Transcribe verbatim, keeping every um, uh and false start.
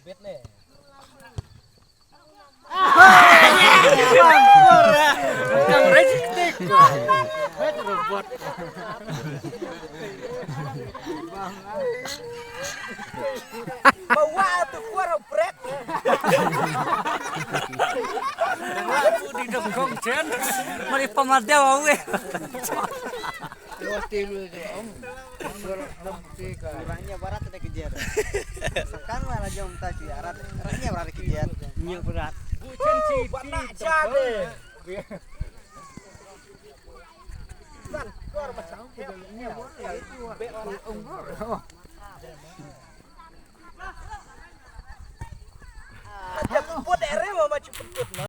Bet ne. Bawa tu kuar brek. Dengan aku di dongkong chen. Mari pamadew awe. Orangnya berat ada kejar. Sekarang lah jom tadi arat. Orangnya berat kejar. Nya berat. Bukan si buat nak jadi. Kan keluar macam. Nya buat orang. Ada pun ere mau maju pun.